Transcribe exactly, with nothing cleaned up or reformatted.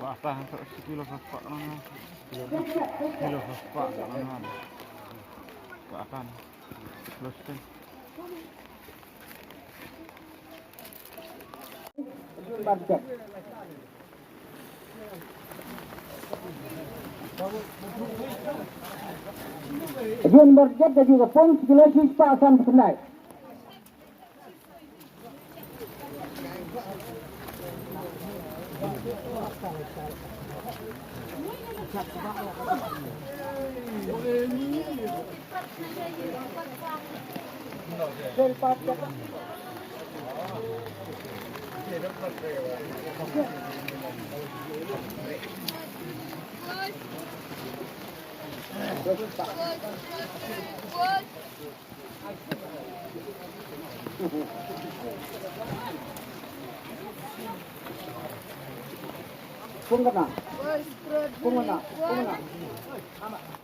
Ata, satu kilo satu pak, no, no. Kilo satu pak, no, no. Ata, no. Plus ten. Jun Barjat da juga pun sekilo six pak san khyndai. Pung kena. Pung kena. Pung kena.